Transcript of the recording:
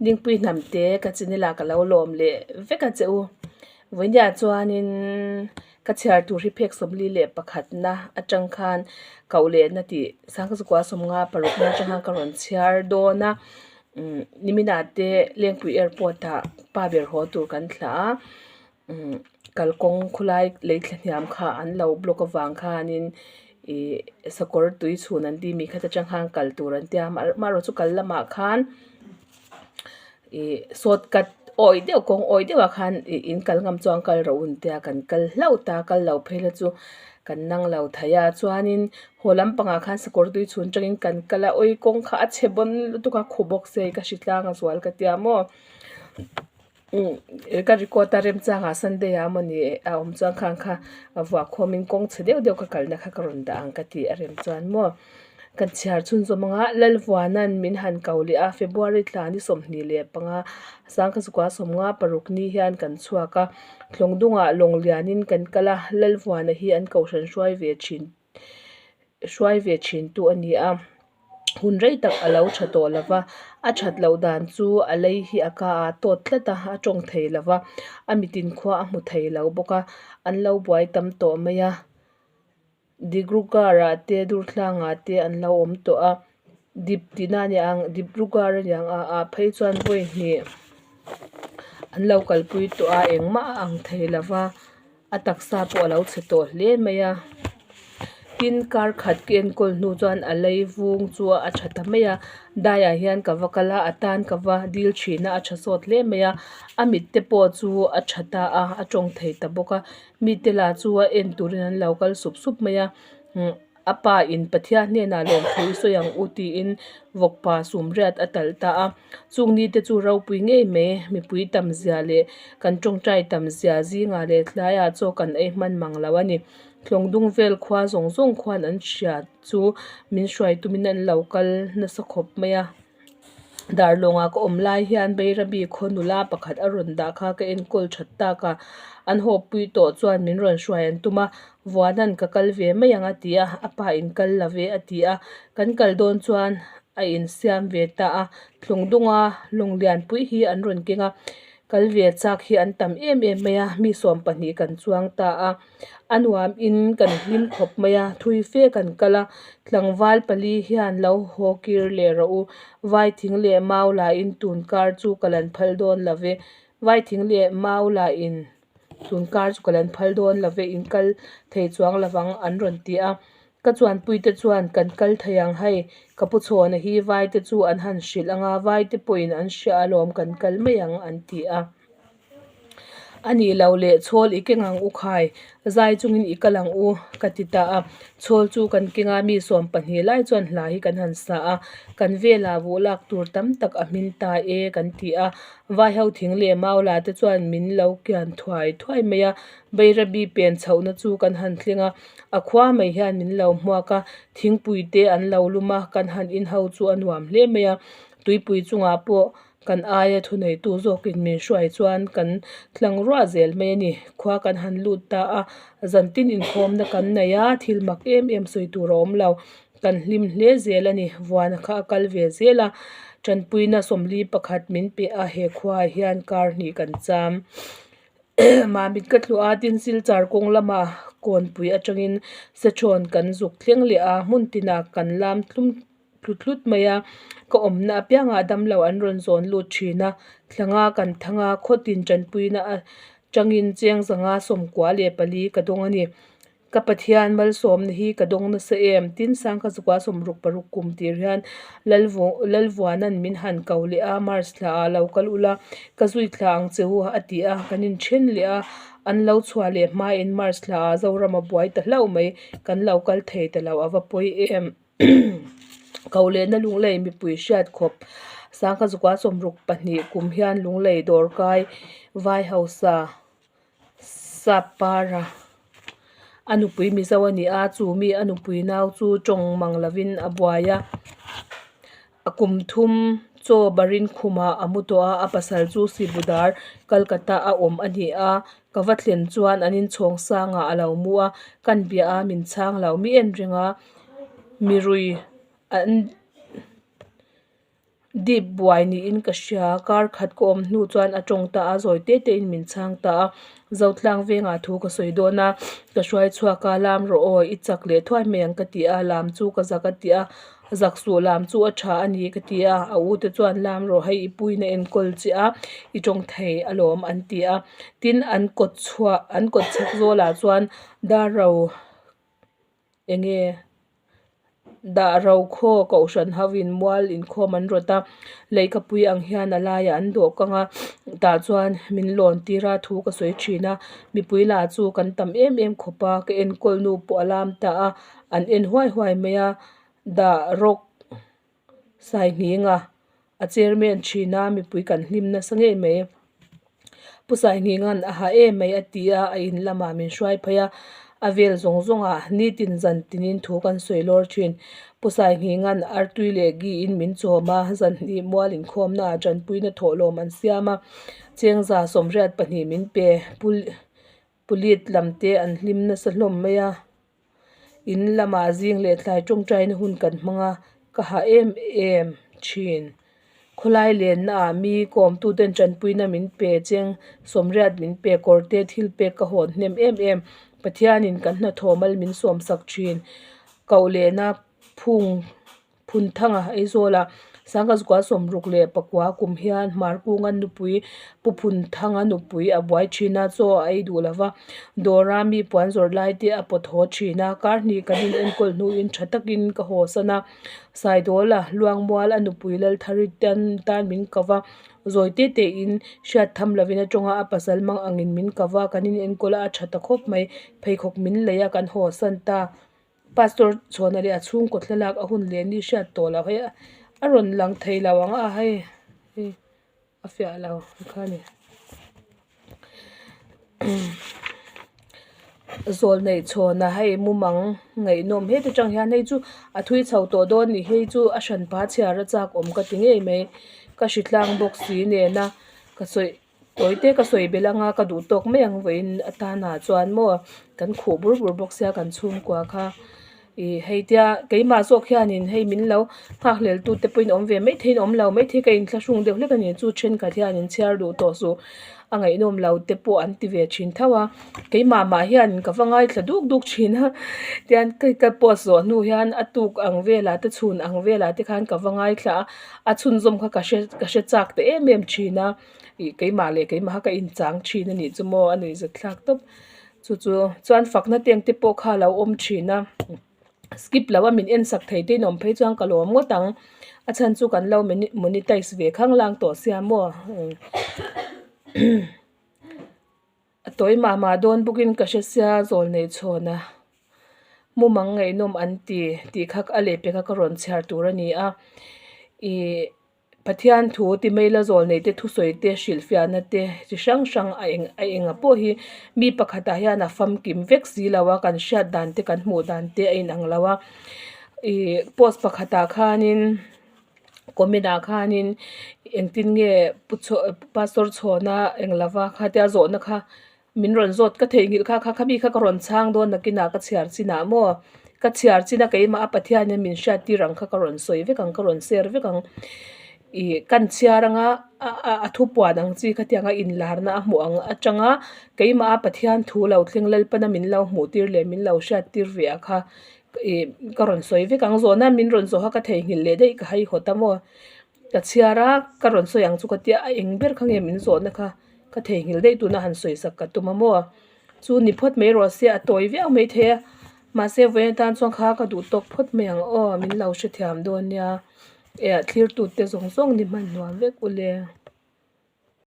Dingpui hnam te ka channel ah ka lo lawm leh vek a che u. Vawinia chuanin ka chhiar tur hi phek 41 na atang khan koh lehna tih sangkazukua sawmnga parukna atang khan ka rawn chhiar dawn a. Umm niminah te Lengpui airport ah pa ber haw tur kan thlah a. Umm kalkawng khawlai lei thlahniam kha an lo block avang khanin ih sakawr tui chhun an tih mi khat atang khan kal tur an tia amaherawhchu chu kal lamah khan ih shortcut awih deuh kawng awih deuhah khan ih in kal ngam chuan kal rawh u an tia kan kal hlauh ta kal lo phei la chu kan nang lo thei a chuanin haw lampangah khan sakawr tui chhun atangin kan kal a awi kawng kha a chhe bawn lutuk a khu bawk se ka hritlang a zual ka tia maw. Umm ka record a remchangah Sunday ah mawni a awm chuan khang kha a vuah khawmin kawng chhe deuh deuh ka kalna kha ka rawn dah ang ka ti a rem chuan maw kan chhiar chhunzawm anga Lalvuana'n min han ko leh a February thla ni 25 Sangkazukua 56 ni hian kan chhuak a Thlawngdungah lawng lianin kan kal a Lalvuana hi an kohhran hruai ve thin hruai ve thin tu a ni a. Hun rei tak a lo tha tawh lo va, a that loh dan chu a lei hi a ka a tawt tlat a, a tawng thei lo va, a mitin khua a hmu thei lo bawk a, an lo buai tam tawh mai a. Dibrugarh ah te Durthlangah te an lo awm tawh a, Dip tihna a ni ang, Dibrugarh a ni ang a ah phei chuan vawi hnih an lo kalpui tawh a, engmah a ang thei lo va. A taksa pawh a lo chhe tawh hle mai a tin kar khat ka enkawl hnu chuan a lei vung chu a tha ta mai a daiah hian ka va kal a a tan ka va dil thin a a tha sawt hle mai a a mit te pawh chu a tha ta a a tawng thei ta bawk a mite lah chu a en turin an lo kal sup sup mai a umm. A pa in Pathian hnenah lawmthu i sawi ang u tiin vawkpa sumriat a talh ta a. Chung ni te chu ropui ngei mai, mipui tam zia leh kan tawngtai tam zia zingah leh tlaiah chaw kan ei hman mang lo a ni. Tlawngdung vel khua zawng zawng khuan an hria chu min hruai tumin an lo kal nasa khawp mai a. Darlawngah ka awm lai hian Bairabi khaw nula pakhat a rawn dah kha ka enkawl that tak a, an hawpui tawh chuan min rawn hruai an tum a, Vuana'n ka kal ve mai ang a ti a, a pa in kal lo ve a ti a, kan kal dawn chuan a insiam ve ta a, Tlungdunga Lunglianpui hi an rawn keng a, kal ve chak hi an tam em em mai a, mi 12 kan chuang ta a. A nuam in kan hlim khawp mai a, thui fe kan kal a, tlangval pali hian lo haw kir leh rawh u, vai thing leh mau la in tun kar chu ka lan phal dawn lo ve, vai thing leh mau la in tun kar chu ka lan phal dawn lo ve, in kal thei chuang lovang an rawn ti a, ka chuanpui te chuan kan kal thei ang hei, ka pu chhawna hi vai te chu an han hrilh anga vai te pawhin an hria alawm kan kal mai ang an ti a. A nih loh leh chhawl i keng ang u khai, zai chungin i kal ang u ka ti ta a. Chhawl chu kan keng a, mi 12 lai chuan hla hi kan han sa a, kan velah vuh lak tur tam tak a hmin ta e kan ti a. Vaiho thing leh mau la te chuan min lo kian thuai thuai mai a, Bairabi pen chhohna chu kan han thleng a, a khua mai hian min lo hmuak a, thingpui te an lo lum a, kan han inho chu a nuam hle mai a, tuipui chungah pawh Kan aia thuneitu zawkin min hruai chuan kan tlang ruah zel mai a ni. Khua kan han lut ta a, zantin inkhawmna kan nei a, thil mak em em sawi tur a awm lo. Kan hlim hle zel a ni. Vuana kha a kal ve zel a, tanpuina 41 min pe a, he khuaah hian kar hnih kan cham. Mamit ka tluah a, tin Silchar kawng lama kawnpui atangin Sechawn kan zuk thleng leh a, hmun tinah kan lam tlum. Tlut tlut mai a, ka awmna apiangah damlo an rawn zawn lut thin a, thlanga kan thang a, khawtin tanpuina atangin cheng zanga 94 ka dawng a ni. Ka Pathian malsawmna hi ka dawng nasa em? Tin, Sangkha zukua 66 kum tir hian Lalvuana'n min han ko leh a, March thla ah lo kal ula, ka zui thla ang che u a ti a, kan inthen leh a, an lo chhuah leh hmain March thla ah Zoram a buai ta hlauh mai, kan lo kal thei ta lo, a va pawi em? Ko lehna Lunglei mipui hriat khawp Sangkha zukua 62 kum hian Lunglei dawrkai vai hausa sap para a nupui Mizo a ni a, chu mi a nupui nau chu tawng mang lovin a buai a, a kum thum chaw barin khumah a mu tawh a, a pasal chu Sibudar Calcutta a awm a ni a, ka va thlen chuan an inchhawng sangah a lo mu a, kan bia a min chhang lo mi en reng a. Mirui an Dip buai niin ka hria. Kar khat ka awm hnu chuan a tawng ta a, zawi te te in min chhang ta a. Zotlang vengah thu ka sawi dawn a, ka hruai chhuak a, lam rawh aw, i chak leh thuai mai ang ka ti a, lam chu ka zak a ti a, zak suh lam chu a tha a ni ka ti a, a u te chuan lam rawh hei i puiin a enkawl che a, i tawng thei alawm an ti a. Tin, an kawt chhuah an kawt chhak zawlah chuan dar ro Enge dah ro khaw kohhran ho in mual inkhawm an rawt a, leihkapui ang hian a laiah an dawh kang a, tah chuan min lawn tir a thu ka sawi thin a, mipui lah chu kan tam em em khawp a, ka enkawl nu pawh a lam ta a, an en huai huai mai a, dah rawk Saihninga a chairman thin a, mipui kan hlim nasa ngei mai. Pu Saihninga'n a ha em mai a ti a, a in lamah min hruai phei a, a vel zawng zawngah nitin zan tinin thu kan sawi lawr thin. Pu Saihninga'n artui leh gi in min chawm a, zan hnih mual inkhawmna ah tanpuina thawhlawm an siam a, chengza 82 min pe. Pulit lam te an hlim nasa hlawm mai a. In lamah zing leh tlai tawngtaina hun kan hmang a, ka hah em em thin. Khawlai lenna ah mi kawmtuten tanpuina min pe cheng, sawmriat min pe, kawrte thil pek ka hawn hnem em em. Pathianin kan hnathawh mal min sawmsak thin. Koh lehna phung. Phunthanga Aizawla Sangkazukua 64 kum hian Hmarkunga nupui Pu Phunthanga nupui a buai thin a, chaw a ei duh lova, dawra mi puan zawrh lai te a pawt haw thin a, kar hnih kan in enkawl hnuin tha takin ka haw san a, Saidawla Luangmual a nupui Lalthari tan tan min ko va, zawi te tein hriat tham lovin a tawnga a pasal mang angin min ko va, kan in enkawl a, a tha ta khawp mai, pheikhawk min lei a, kan haw san ta. Pastor chhuahna leh a chhungkaw thlalak a hun leh ni hriat tawh loh hei a rawn lang thei lo ang a hei hei a fiah lo kha a ni zawl neih chhawn a hei mumang ngaihnawm heti tang hian hei chu a thui chho tawh dawn ni hei chu a hran pa chhiar a chak awm ka ti ngei mai ka hritlang bawk si nena ka sawi. Tawi te ka sawi belh anga ka duh tawk mai ang vawiin atana chuan maw kan khuh bur bur bawk sia kan chhungkua kha ih hei tia keimah zawk hianin hei min lo nghakhlel tu te pawhin awm ve maithei in awm lo maithei ka inthlahrung deuh hlek a ni chu thenkhat hianin chhiar duh tawh suh a ngaihnawm lo te pawh an ti ve thin tho a keimah mah hian ka va ngaithla duk duk thin a tian ka post zawh hnu hian a tuk ang velah te chhun ang velah te khan ka va ngaithla a a chhunzawm kha ka hre ka hre chak ta em em thin a. Ih keimah leh keimah kha ka inchang thin a nih chu maw a nuih zat thlak tawp chu chu chuan fakna te ang te pawh kha a lo awm thin a skip lo a min en sak thei te in awm phei chuan ka lawm ngawt ang a chhan chu kan lo monetize ve khang lang tawh sia maw a tawi mah mah dawn bawkin ka hre sia zawl nei chhawn a mumang ngaihnawm an ti tih kha a lehpek a ka rawn chhiar tur a ni a ih. Pathian thu ti mai la zawl nei te thusawi te hrilhfiahna te chi hrang hrang a eng a enga pawh hi mi pakhatah hian a famkim vek si lo a kan hriat dan te kan hmuh dan te a inang lo a ih post pakhatah khanin comment ah khanin engtin nge pu chhaw pastor chhawna eng lova khatia zawhna kha Min rawn zawt ka theihnghilh kha kha khami kha ka rawn chhang dawn nakinah ka chhiar chinah maw ka chhiar chin a keimah a Pathianin min hriat tir ang kha ka rawn sawi vek ang ka rawn share vek ang ih kan chhiar anga a a thu puan ang chi khatianga inlarna a hmuh ang atanga keimah a Pathian thu lo thleng Lalpana min lo hmuh tir leh min lo hriat tir ve a kha ih ka rawn sawi vek ang zawhna min rawn zawha ka theihnghilh leh daih ka haihawt a maw ka chhiar a ka rawn sawi ang chu ka tia a eng ber kha nge min zawhna kha. Ka theihnghilh daih tuna han sawisak ka tum a maw? Chu ni phawt mai rawh se, a tawi viau mai thei a. Mahse vawiin atan chuan kha ka duh tawk phawt mai ang aw, min lo hrethiam dawn nia. Ea thlirtute zawng zawng ni hman hnuam vek u le.